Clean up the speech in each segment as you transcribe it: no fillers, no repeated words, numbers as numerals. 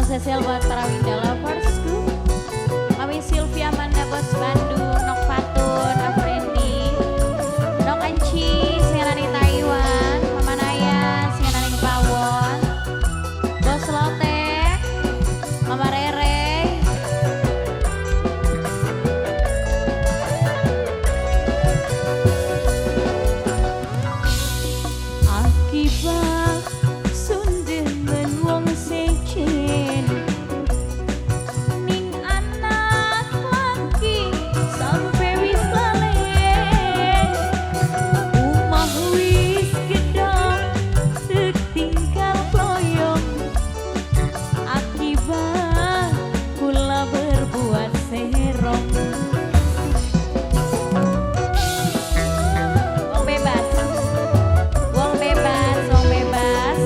Salam spesial buat para Winda Loversku. Mami Sylvia Manda Bos Bandung, Nok Fatun, Afrendi, Nok Anci, sing ana ning Taiwan, Mama Naya, sing ana ning Pawon, Bos Lotek, Mama Rere. Akibat sundemen wong sejen ning anak laki sampe wis lalen, umah wis gedhong tinggal ployong, akibat kula berbuat serong. Wong bebas, wong bebas, wong bebas.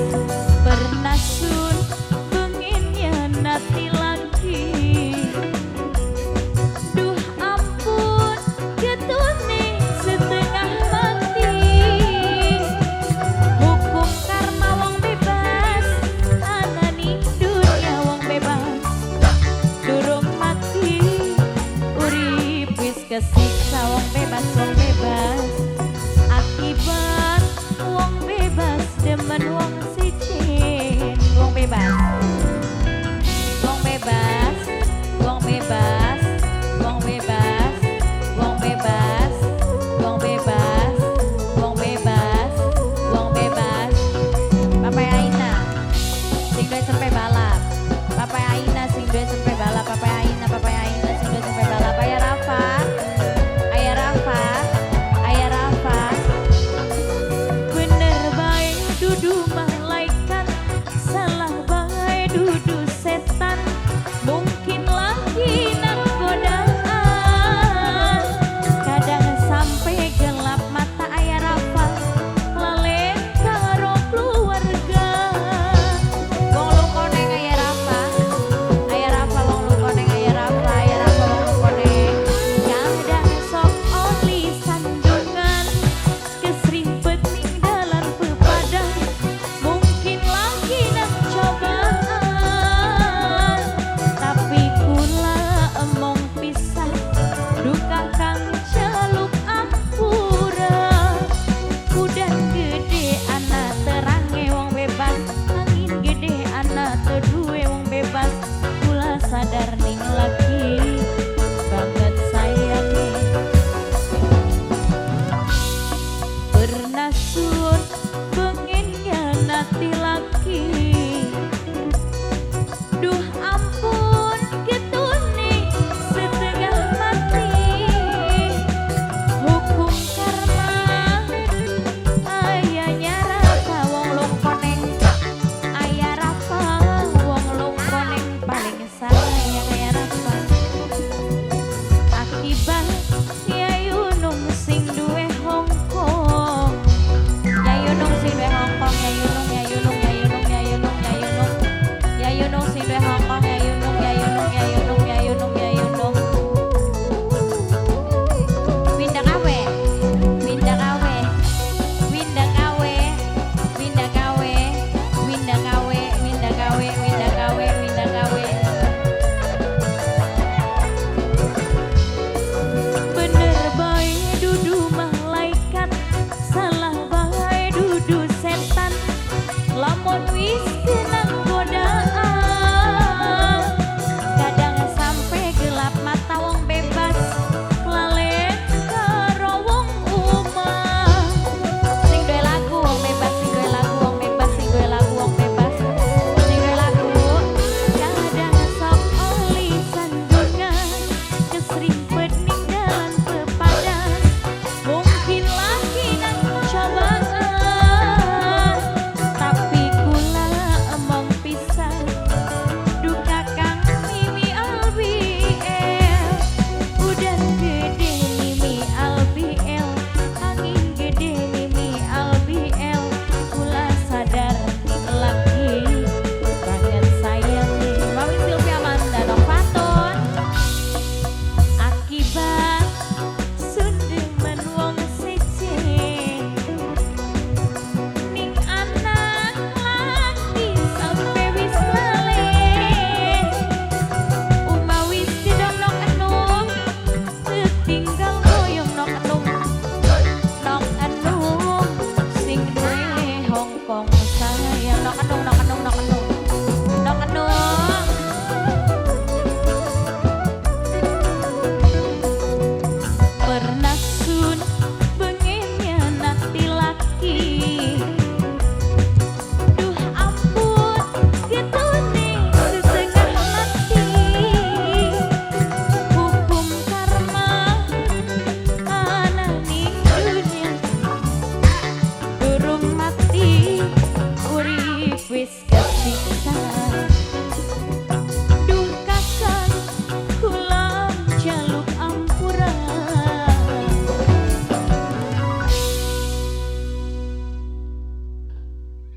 Pernah sun pengen nyanati lagi. Duh ampun, getune setengah mati. Hukum karma wong bebas, anani dunia wong bebas. Durung mati, urip wis kesiksa wong bebas, wong bebas. Akibat wong bebas demen wong siji, wong bebas. Wong bebas, wong bebas, wong bebas, wong bebas, wong bebas, wong bebas, wong bebas. Papa Aina, sing duwe cempe balap. Papa Aina sing duwe cempe balap. Papa Aina, Papa Aina sing duwe cempe balap. Ayah Rafa, Ayah Rafa, Ayah Rafa. Bener bae dudu malaikat, salah bae dudu